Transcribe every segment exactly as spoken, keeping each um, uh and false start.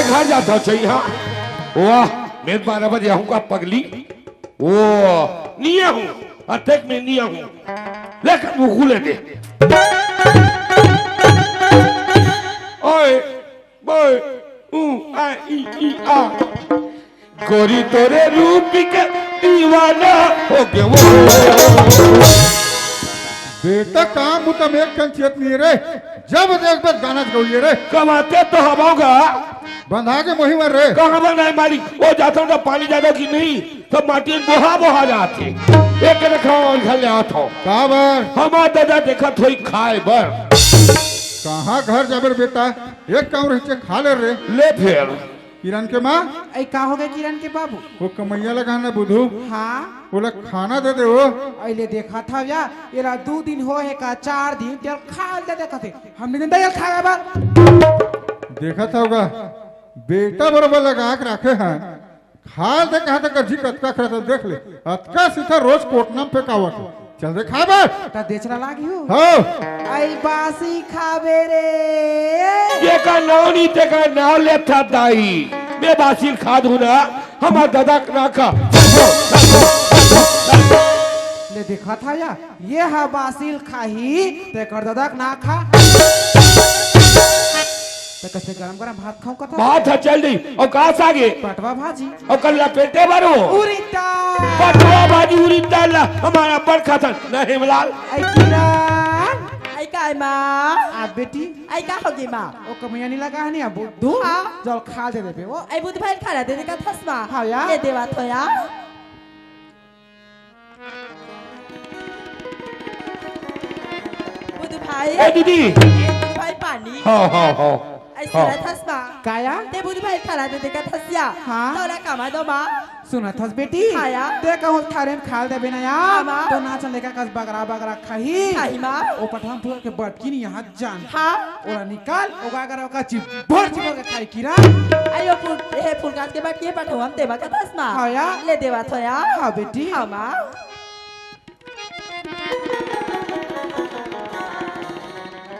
घर जाता हूँ, चाहिए, हाँ। वाह, मैं बारह बजे आऊंगा पगली। ओ, नहीं आऊं, अतेक में नहीं आऊं। लेकिन वो खुले दे। ओए, बोए, ऊ, आ, ई, ई, आ। गोरी तोरे रूप के दीवाना हो गए वो। बेटा, काम उतम एक कन चेत नहीं रे, जब देख बस गाना गौलिए रे। कमाते तो हवाओगा। बंधा के मोही मर रे। कहाँ बंधा है मालिक? वो जाता हूँ ना, पानी ज्यादा की नहीं, सब माटी बोहा बोहा जाते। एक रखा और घर ले आता हूँ। का बर? हमार दादा देखत होई खाए बर। कहाँ घर जाबर बेटा? एक काम रहिचे, खा ले रे। ले फिर। किरण के माँ? ऐ का हो गए किरण के बाबू? वो कमैया लगा ना बुधू। हाँ। ओला खाना दे दे वो। ऐ ले देखा था या, एला दो दिन हो है का चार दिन, तेल खा दे देखा थे। हमने दिन दे खाए बर। देखा था होगा, बेटा बरोबर लगा के रखे हैं। खाल दे कहा तक जी कतका खड़ा था, देख ले। अतका सीधा रोज कोटना में फेंकावत है। चल रे, खा बे। त देचरा लागी हूँ। हो। आई बासी खाबे रे। ये का नाव नहीं, ते का नाव लेता दाई। मैं बासी खा दूँ ना, हमार दादा ना खा। ले देखा था या, ये हा बासी खाही, ते कर दादा ना खा। त कइसे गरम गरम भात खाऊं कथा? भात ह चल दी। अउ का सागे? पटवा भाजी। अउ कल लपेटे बारो। उरिता। पटवा भाजी उरिता ला हमारा बड़ खाता ना हेमलाल। आई किरण। आई काय माँ? आ बेटी। आई का होगे माँ? ओ कमैया नहीं लगा है नहीं अब। धू। हाँ। जल खा दे देबे वो। आई बुध भाई खाना दे दे का थस माँ। हाँ या। ले देवा थो या। बुधु भाई। ए दीदी। ए बुधु भाई पानी। हाँ, हाँ, हाँ। ऐसा हाँ। रहा थस बा। काया? ते बुधु भाई खड़ा दे देखा थसिया। हाँ। तोला कामा दो माँ। सुना थस बेटी। हाँ या। ते कहूँ थारे में खाल देबे ना या। हाँ माँ। तो नाच लेकर कस बगरा बगरा खाही। खाही माँ। ओ पठान पूरा के बटकी नहीं यहाँ जान। हाँ। ओला निकाल, ओका अगर ओका चिबोर चिबोर के खाई किरा। आयो फूल, हे फूल काट के बटकी पठवा हम देवा का दस माँ। हाँ या। ले देवा थो या। हाँ बेटी। हाँ माँ।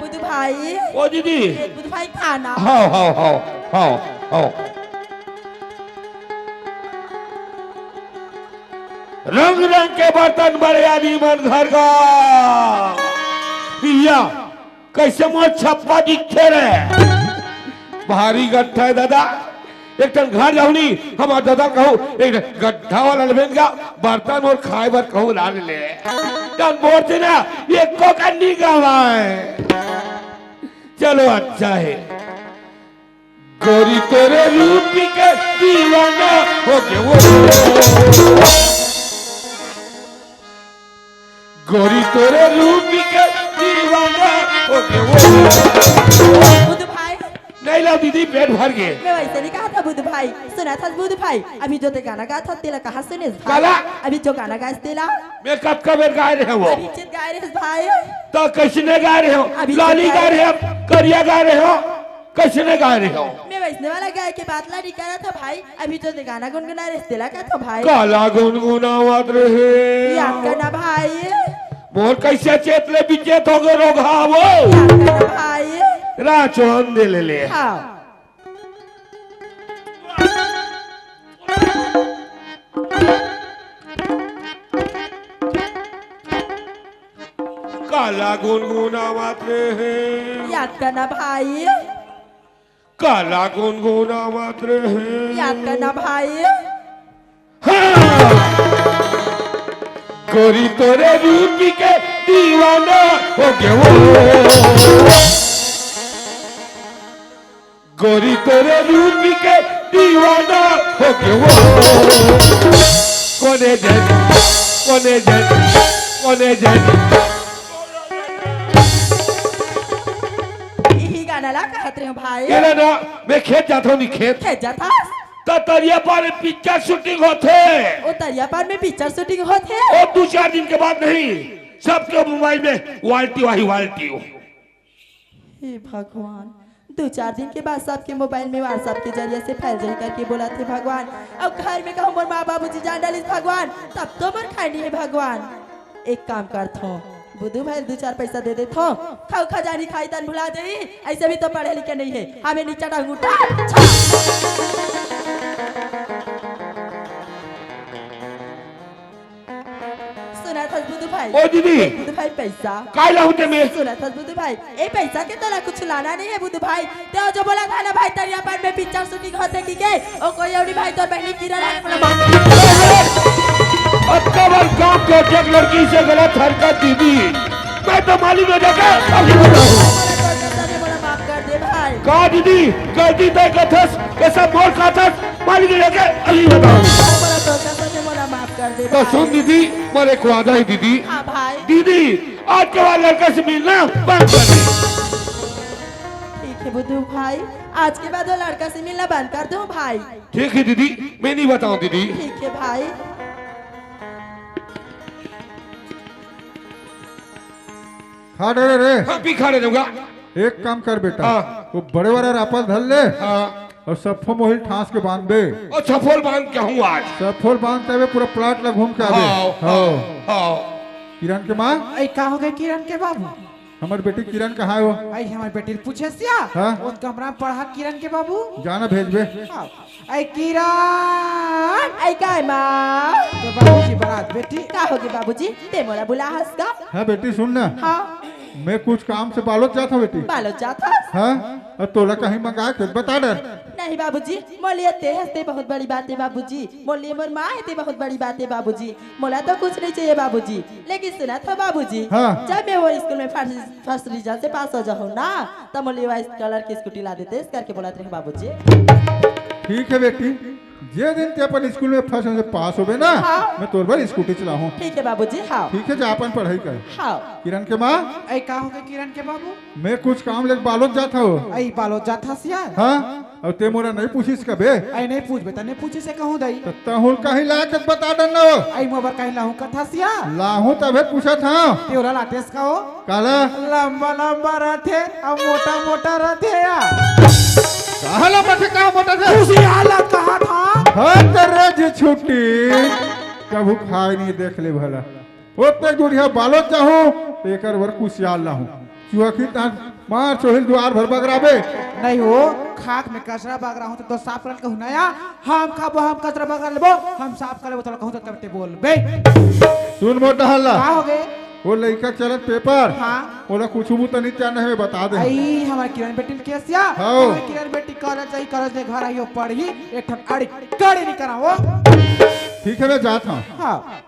बुधु भाई। ओ दीदी। ए, बुधु भाई खाना। हाँ, हाँ, हाँ, हाँ, हाँ। रंग रंग के बर्तन बड़े आदमी मन घर का। या। कइसे मोर छप्पा दिखथे रे? भारी गड्ढा हे दादा। एक ठन घर जाहूँ नी, हमार दादा कहूँ, एक गड्ढा वाला लेबे गा, बर्तन मोर खाए बर कहूँ ला ले। तब मोर से ना, एको कन नी गवाए। चलो अच्छा हे। गोरी तोरे रूप के दीवाना हो गए वो। गोरी तोरे रूप के दीवाना हो गए वो। बुध भाई। नहीं ला दीदी, पेट भर गए। मैं वैसे नहीं कहा था बुध भाई, सुना था बुध भाई, अभी जो ते गाना गा था तेला कहाँ सुने था? काला। अभी जो गाना गाए तेला। मैं कब कब गाए रहे वो? अभी चित गाए रहे भाई। तो कैसने गाए रहे हो? अभी लाली गाए रहे हो, करिया गाए रहे हो? कइसने गाए रहे हो? मैं वइसने वाला गाय के बात ला नहीं करा था भाई, अभी जो ते गाना गुनगुना रहे तेला का था भाई। काला गुनगुनावत रहे। याद करना भाई। मोर कइसे चेत ले बिचेत हो गए रोघा वो। याद करना भाई। राचौन दे ले ले। हाँ। काला गुनगुनावत रहे। याद करना भाई। काला गुनगुनावत रहे। याद करना भाई। हाँ। गोरी तोरे रूप के दीवाना हो गए वो। गोरी तोरे रूप के दीवाना हो गए वो। कोने जन, कोने जन, कोने जन। यही गाना ला कहत रहे हो भाई। केला ना, मैं खेत जात हूँ नी खेत। खेत जात हस? तो तरिया पार में पिक्चर शूटिंग होथे। ओ तरिया पार में पिक्चर शूटिंग होथे? ओ दो चार दिन के बाद नहीं, सबके मोबाइल में वालटी वाही वालटी। हे भगवान, दो चार दिन के बाद सबके मोबाइल में WhatsApp के जरिए से फैल जाही करके बोला थे भगवान। अब घर में कहूँ मोर माँ बाबूजी जान डालिस भगवान, तब तो मोर खानी है भगवान। एक काम करत हूँ, बुधू भाई, दू चार पैसा दे देथो, खाऊ खजानी खाई तन भुला जाही। ऐसे भी तो पढ़े लिखे नहीं है, हमें नीचा टांग उठा। सुनत हस बुधू भाई? ओ दीदी। ए बुधू भाई, पैसा। काय लाहू ते में? सुनत हस बुधू भाई, ए पैसा के तोला कुछ लाना नहीं है बुधू भाई। ते जो बोला था ना भाई, तरिया पर में पिक्चर शूटिंग होथे कहिके, ओ कोई अउरी भाई तोर बहनी किरण है, अपना माँ। अतका बार गांव के एक लड़की से गलत हरकत दीदी, मैं तो मालिक हो जाके अभी बताऊं। मोला तोर कसम हे, मोला माफ कर दे भाई। का दीदी, गलती तय कथस, ये सब मोर कथस, मालिक हो जाके अभी बताऊं। मोला तोर कसम हे, मोला माफ कर दे तो भाई। सुन दीदी, मोर एक वादा है दीदी। हाँ भाई। दीदी, आज के बाद लड़का से मिलना बंद कर दे। ठीक है बुधू भाई, आज के बाद वो लड़का से मिलना बंद कर दूं भाई। ठीक है दीदी, मैं नहीं बताऊं दीदी। ठीक है भाई। खा डरे रे। हाँ, भी खा डरे रहूंगा। एक काम कर बेटा, हाँ। वो बड़े वाला रापल धर ले हाँ। और सफो मोहिल ठांस के बांध दे। और सफोल बांध के हूँ आज। सफोल बांध के आवे, पूरा प्लाट ला घूम के आवे। हाँ, हाँ, हाँ। हाँ। किरण के माँ। ऐ, का हो गए किरण के बाबू? हमर बेटी किरण कहाँ है वो? आई हमार बेटी ल पूछे सिया। हाँ? वो कमरा में पढ़ा किरण के बाबू। जाना भेजबे। हाँ। आई किरण। आई काय माँ? तो बाबूजी बरात बेटी। का होगे बाबूजी? ते मोला बुला हस का? हाँ बेटी सुन ना। हाँ। मैं कुछ काम से बालोद जात हूँ बेटी। बालोद जात हस? हाँ। और तोला कहीं मंगा के बता डर। नहीं बाबूजी, मोर लिए ते हस ते बहुत बड़ी बात है बाबूजी। मोर लिए मोर माँ है ते बहुत बड़ी बात है बाबूजी। मोला तो कुछ नहीं चाहिए बाबूजी। लेकिन सुनत हो बाबूजी, हाँ। जब मैं वो स्कूल में फर्स्ट, फर्स्ट डिवीजन से पास हो जाहूँ ना, तब मोला व्हाइट कलर की स्कूटी ला देते, इस करके बोलत रहे बाबूजी। ठीक है बेटी, जे दिन ते अपन स्कूल में फर्स्ट से पास होबे ना, हाँ। मैं तोर बर स्कूटी चलाहूँ। ठीक है बाबूजी, हाँ। ठीक है, जा अपन पढ़ाई कर। हाँ। किरण के माँ। ऐ का हो गए किरण के बाबू? मैं कुछ काम लेके बालोद जात हूँ। ऐ बालोद जात हस यार? हाँ। अउ ते मोला नहीं पूछिस कबे? अरे नहीं पूछबे त नहीं पूछिस हे कहूँ दई। त तहुल कहीं ला के बता डर न हो। अरे मोबर कहीं लाहूँ कथस या? लाहूँ तभे पूछत हँव। ते ओला लातेस का हो? काला? लंबा लंबा रथे अउ मोटा मोटा रथे या। कहाँ लंबा थे, कहाँ मोटा थे? खुशियार ला कहा था। हर तरह जी छुट्टी कभू खाए नहीं देख ले भला। ओते दूरिहा बालोद जाहूँ, तेकर बर कुसियार लाहूँ। चुहकी तहन मार चोहिल दुआर भर बगराबे। नहीं हो, खाक में कचरा बगरा हूँ तो, तो साफ करल कहूँ नया। हम खाबो, हम कचरा बगरा लेबो, हम साफ कर लेबो, तोला कहूँ तो तब ते बोलबे। सुन मोर डहर ला। का हो गए? वो लइका चलत पेपर। हाँ। ओला कुछ मुँह तो नहीं जानना है, मैं बता दे। आई, हमारे किरण बेटी के सिया। हाँ। हमारे किरण बेटी कॉलेज जाई, कॉलेज ले घर आई, वो पढ़ी, एक ठन अड़ी कड़ी नहीं करा वो। ठीक है, मैं जात हूँ। हाँ।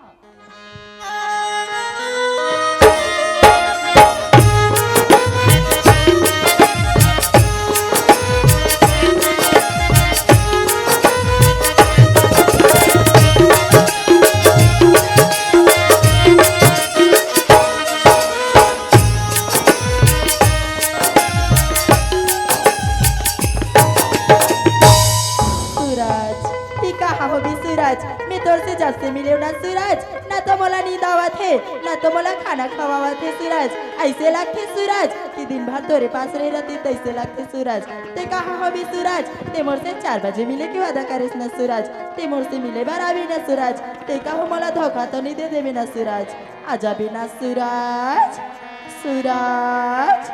सूरज, ये कहाँ होबे सूरज? मैं तोर से जब से मिले हूँ ना सूरज, ना तो मोला नींद आवत हे, ना तो मोला खाना खवावत हे सूरज। ऐसे लगथे सूरज कि दिन भर तोरे पास रहे रहती, तैसे लगथे सूरज। ते कहाँ होबे सूरज? ते मोर से चार बजे मिले के वादा करेस ना सूरज, ते मोर से मिले बर आबे ना सूरज। ते कहूँ मोला धोखा तो नहीं दे देबे ना सूरज? आ जाबे ना सूरज, सूरज।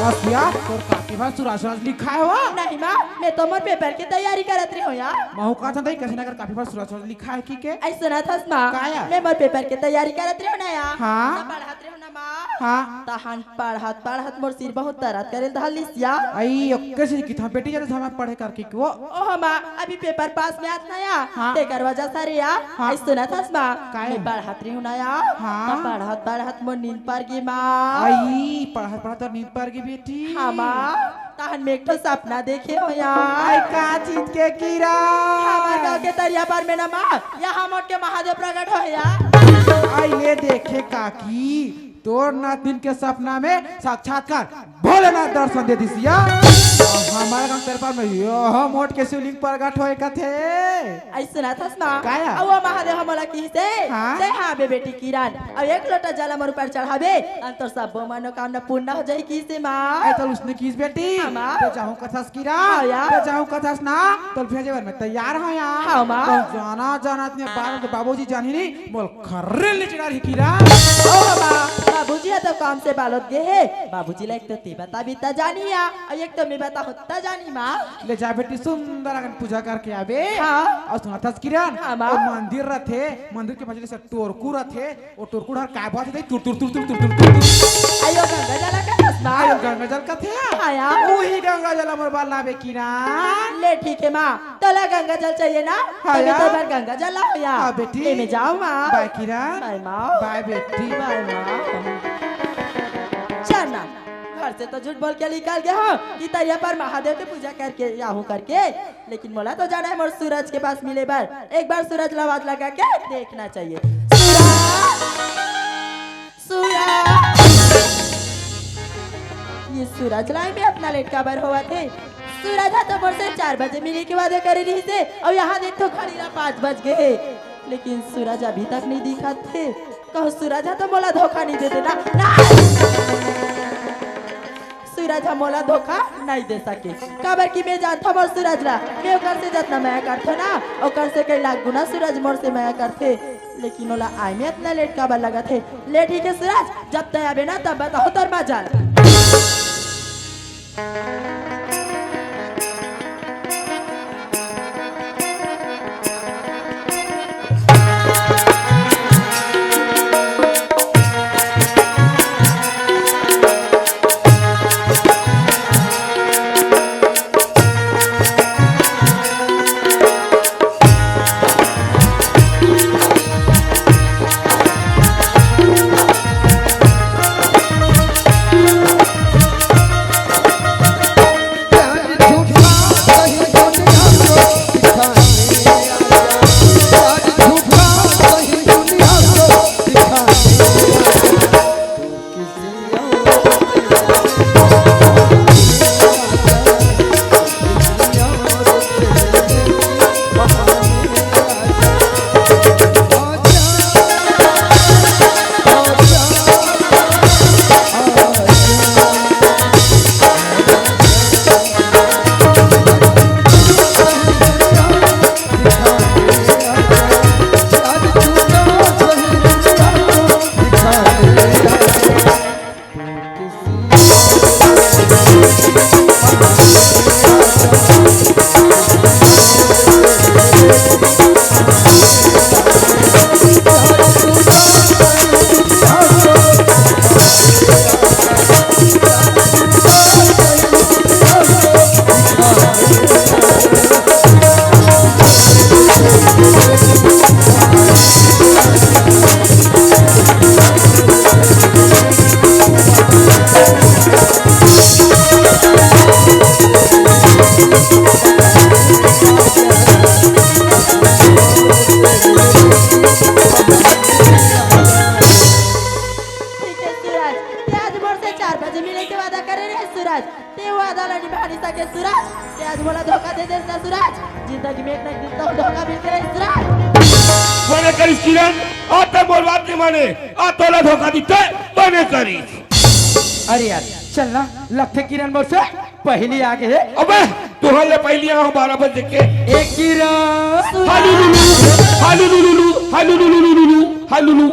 बस यार, तोर कापी भर सूरज सूरज लिखा है वो? नहीं माँ, मैं तो मोर पेपर के तैयारी करत रही हूँ यार। महू का था कैसे ना कर कापी भर सूरज सूरज लिखा है कि के? ऐसे ना थस माँ, काया? मैं मोर पेपर के तैयारी करत रही हूँ ना यार। हाँ। तो पढ़त रही हूँ ना माँ। हाँ। तहन पढ़त पढ़त मोर सिर बहुत दर्द करे धलिस या। आई, ओके से किथा बेटी जाते हमारे पढ़े करके वो। ओह माँ, अभी पेपर पास में आत ना या। हाँ। तेकर वजह से रे या। हाँ। ऐसे ना थस माँ, काया? मैं पढ़त रही हूँ ना या। हाँ। तो पढ़त पढ़त मोर नींद पर गई माँ। आई, पढ़त पढ़त तोर नींद पर गई बेटी। हाँ माँ, तहन मैं एक ठो सपना देखे हो या। आई, का चीज के किरण? हमार गाँव के तरिया पर में ना माँ, यहाँ मोट के महादेव प्रकट हो या। आई, ले देखे काकी, तोर नातिन के सपना में साक्षात्कार भोलेनाथ दर्शन दे दिस या। हमर गांव तरपाल में यो मोट के शिवलिंग प्रगट होए कथे। अइसे ना थस माँ। काया? अउ वो महादेव ह मोला किहिसे, हाँ? ते हाँ बे बेटी किरण, अउ एक लोटा जल मोर ऊपर चढ़ाबे, अन तोर सब्बो मनोकामना पूर्ण हो जाही किहिसे माँ। अरे तो उसने किहिस बेटी, हाँ माँ। ते जाहूं कथस किरण, हाँ यार। ते जाहूं कथस ना, तो भेजे बर मैं तैयार हंव यार। हाँ माँ। तो जाना, जाना इतने बार तो बाबूजी जानही नहीं, मोला खर्रे ले चढ़ा रही किरण। ओ माँ, बाबूजी ह तो काम से बालोद गे हे, बाबूजी ला एक तो ते बताबे त जानी या, अउ एक तो मैं बताहूं त जानी माँ। ले जा बेटी, सुंदर अकन पूजा करके आबे। हाँ। अउ सुनथस किरण, हाँ, माँ। वो मंदिर रथे, मंदिर के पाछू ले से टोरकू रथे, वो टोरकू हर काय बात हे, तुर, तुर, तुर। आयो गंगा जल कथस माँ। आयो गंगा जल कथे। हाँ, यार। उही गंगा जल मोर बर लाबे किरण। ले ठीक हे माँ, तोला गंगा जल चाहिए ना? हाँ, तभी यार। तो बर गंगा जल लाहूं या। हाँ, बेटी। ले मैं जाहूं माँ। बाय किरण। बाय माँ। बाय बेटी। बाय माँ। चल ना, घर से तो झूठ बोल के निकल गे हंव कि तरिया पर महादेव के पूजा करके आहूं करके, लेकिन मोला तो जाना हे मोर सूरज के पास मिले बर। एक बार सूरज ला आवाज लगा के देखना चाहिए। सूरज, सूरज, ये सूरज ला एमे अतना लेट काबर होवत हे? सूरज ह तो मोर से चार बजे मिले के वादा करे रहिस हे, अउ यहाँ देख तो घड़ी ला पाँच बज गे हे, लेकिन सूरज अभी तक नहीं दिखत हे। कहूं सूरज ह तो मोला धोखा नहीं दे देना। ना! सूरज ह मोला धोखा नहीं दे सके, काबर कि मैं जानथंव मोर सूरज ला, मैं ओकर से जतना मया करथंव ना, ओकर से कई लाख गुना सूरज मोर से मया करथे। लेकिन ओला आय में अतना लेट काबर लगत हे? ले ठीक हे सूरज, जब तैं आबे ना तब बताहूं तोर मजा। ठीक हे सूरज, तैं आज मोर से चार बजे मिले के वादा करे रहे सूरज, तैं वादा ला निभा नहीं सके सूरज, तैं आज मोला धोखा दे देस ना सूरज, जिंदगी में एक ना एक दिन तो धोखा मिलके रहे सूरज। बने करिस किरण, आज तक मोर बात नहीं माने, आज तोला धोखा दिते, बने करिस। अरे यार, चल ना, लगथे किरण मोर से पहिली आ गे हे। अबे, तुहर ले पहिली आहूं बारह बजे के। ए किरण। हालुलुलु, हालुलुलु, हालुलुलु, हालुलु।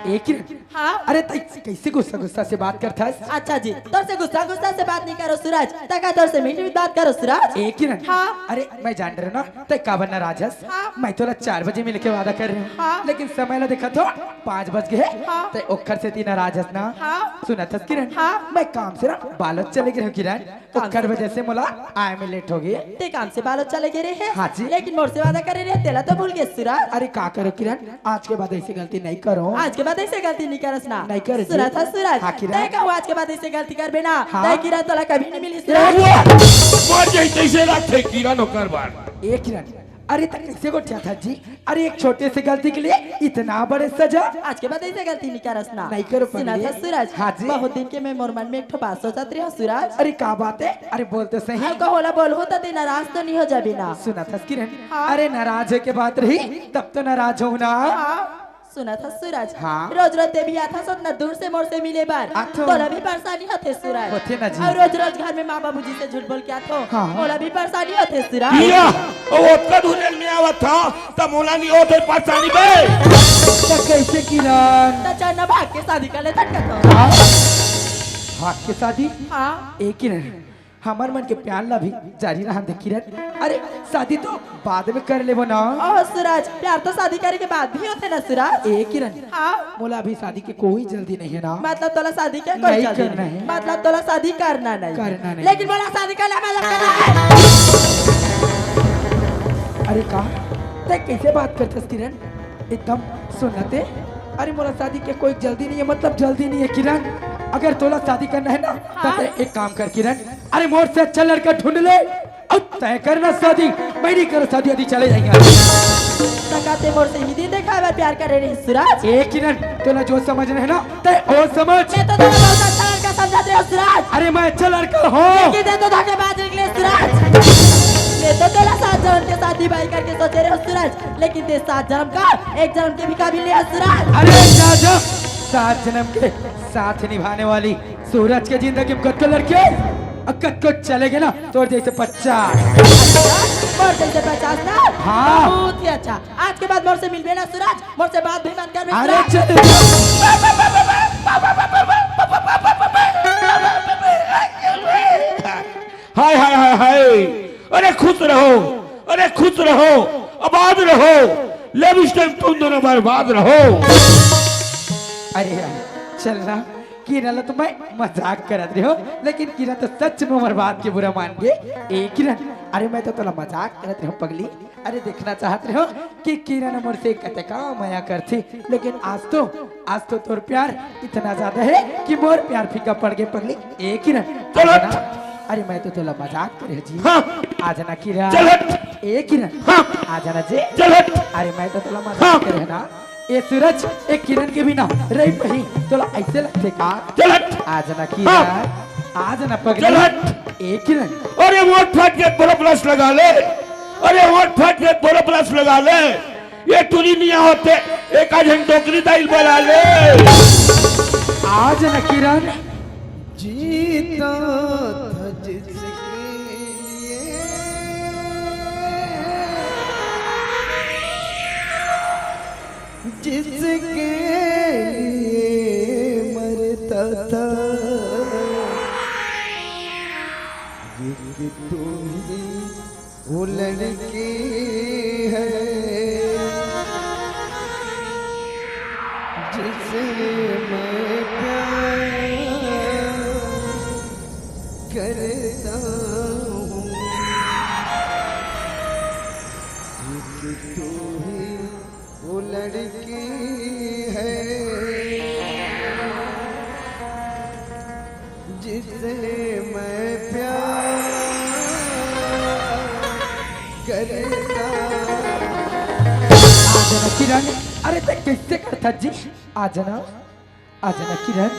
ए किरण। हाँ? अरे तैं कइसे गुस्सा गुस्सा से बात करथस? अच्छा जी, तोर से गुस्सा गुस्सा से बात नहीं करों सूरज, तैं का तोर से मीठ मीठ बात करों सूरज। ए किरण। हाँ। अरे मैं जान रहे ना, तैं काबर नाराज हस? हाँ। मैं तोला चार बजे मिले के वादा करे रहेंव। हाँ। लेकिन समय ला देखत हों, पाँच बज गे हे। हाँ। तैं ओखर सेती नाराज हस ना? हाँ। सुनत हस किरण? हाँ। मैं काम से ना बालोद चले गे रहेंव किरण। काम ओखर से वजह से मोला आय में लेट हो गे। तैं काम से बालोद चले गे रहे? हाँ जी। लेकिन मोर से वादा करे रहे, तेला तो भूल गेस सूरज। अरे का करों किरण, आज के बाद अइसे गलती नहीं करों। आज के बाद अइसे गलती नहीं करस ना। नहीं करस जी। सुनत हस सूरज? हाँ किरण। तैं कहूं आज के बाद अइसे गलती करबे ना, हाँ। तैं किरण तोला कभी नहीं मिलही ए, सूरज। वो, वो जैसे से रखे किरण ओकर बार। ए किरण, अरे, त कइसे गोठियाथस जी? अरे, एक छोटे से गलती के लिए इतना बड़े सजा? आज के बाद अइसे गलती नइ करस ना। नइ करों पगली। सुनथस सूरज, हाँ जी। बहुत दिन के मैं मोर मन में एक ठो बात सोचत रहेंव सूरज। अरे, का बात हे? अरे, बोल तो सही। अउ कहूं ओला बोलहूं त तें नाराज तो नइ हो जाबे ना? सुनथस किरण, हाँ। अरे, नाराज होय के बात रही, तब तो नाराज हों ना। हाँ। सुनथस सूरज, हाँ। रोज रोज तें भी आथस ओतना दूर से मोर से मिले बर। आथों। तोला भी परेशानी होथे सूरज। होथे ना जी। अउ रोज रोज घर में माँ बाबूजी से झूठ बोल के आथों। हाँ। ओला भी परेशानी होथे सूरज। किया, अउ ओतका दूर ले नइ आवत हंव, त मोला नइ होत हे परेशानी बे। त कइसे किरण? त चल ना भाग के शादी कर लेथन कथंव। हाँ? भाग के शादी? हाँ। ए किरण, हमर मन के प्यार ला भी जारी रहन दे किरण। अरे, शादी तो बाद में कर लेबो ना। ओह सूरज, प्यार तो शादी करे के बाद भी होथे ना सूरज। ए किरण, हाँ। मोला अभी शादी के कोई जल्दी नइ हे ना। मतलब तोला शादी के कोई नइ जल्दी करना नइ हे। मतलब तोला शादी करना नइ हे। करना नइ हे। लेकिन मोला शादी कर ले, मतलब करना हे। अरे का? तें कइसे बात करथस किरण? एकदम सुन ना तें। अरे मोला शादी के कोई जल्दी नइ हे, मतलब जल्दी नइ हे किरण। अगर तोला शादी करना हे ना, त हाँ। तें एक काम कर किरण, अरे मोर से अच्छा लड़का ढूंढ ले, अउ तें कर ना शादी, मैं नइ करों शादी, अभी चले जाएंगे। त का तें मोर से इही दिन देखाय बर प्यार करे रहेस सूरज? ए किरण, तोला जो समझना हे ना, तें ओ समझ। मैं तो तोला बहुत अच्छा लड़का समझत रहेंव सूरज। अरे मैं अच्छा लड़का हूँ। लेकिन तें तो धोखेबाज निकलेस सूरज। मैं तो तोला सात जनम के साथी बाई करके सोचे रहेंव सूरज, लेकिन तें सात जनम का एक जनम के भी काबिल नइ हस सूरज। अरे सात जनम, सात जनम के साथ निभाने वाली सूरज के जिंदगी में कतको लड़की हे, अउ कतको चले गे ना, तोर जइसे पचास। मोर जइसे पचास ना? हाँ। बहुत ही अच्छा। आज के बाद मोर से मिलबे ना सूरज, मोर से बात भी मत करबे अरे सूरज। चल। हाय, हाय, हाय, हाय। अरे खुश रहो, अरे खुश रहो, आबाद रहो। Love story में तुम दोनों बर्बाद रहो। अरे यार, चल ना, किरण ला तो मैं मजाक करत रहेंव, लेकिन किरण तो सच में मोर बात के बुरा मान गे। ए किरण, अरे मैं तो तोला मजाक करत रहेंव पगली। अरे देखना चाहत रहेंव कि किरण मोर से कतका मया करथे, लेकिन आज तो, आज तो तोर प्यार इतना ज्यादा हे कि मोर प्यार फीका पड़ गे पगली। ए किरण, चल हट। अरे मैं तो तोला मजाक करे जी। हाँ। आज ना किरण। चल हट। ए किरण। हाँ। आज ना जे। चल हट। अरे मैं तो तोला मजाक हाँ। करे ना। ए सूरज, ए किरण के बिना रहि पाही तोला अइसे लगथे का? चल हट। आज ना किरण। हाँ। आज ना पगली। चल हट। ए किरण। अरे होंठ फाट के बोरोप्लस लगा ले। अरे होंठ फाट के बोरोप्लस लगा ले। ए टूरी नइ होते, एक आध झन डोकरी दाई ल बला ले। आज ना किरण। जीता था जिसके लिए, जिसके लिए मरता था, एक तू ही वो लड़की है जिसे मैं प्यार करता हूँ। एक तू ही वो लड़की है जिसे मैं प्यार करता। आज ना किरण, अरे तें कइसे करथस जी? आज ना, आज ना किरण।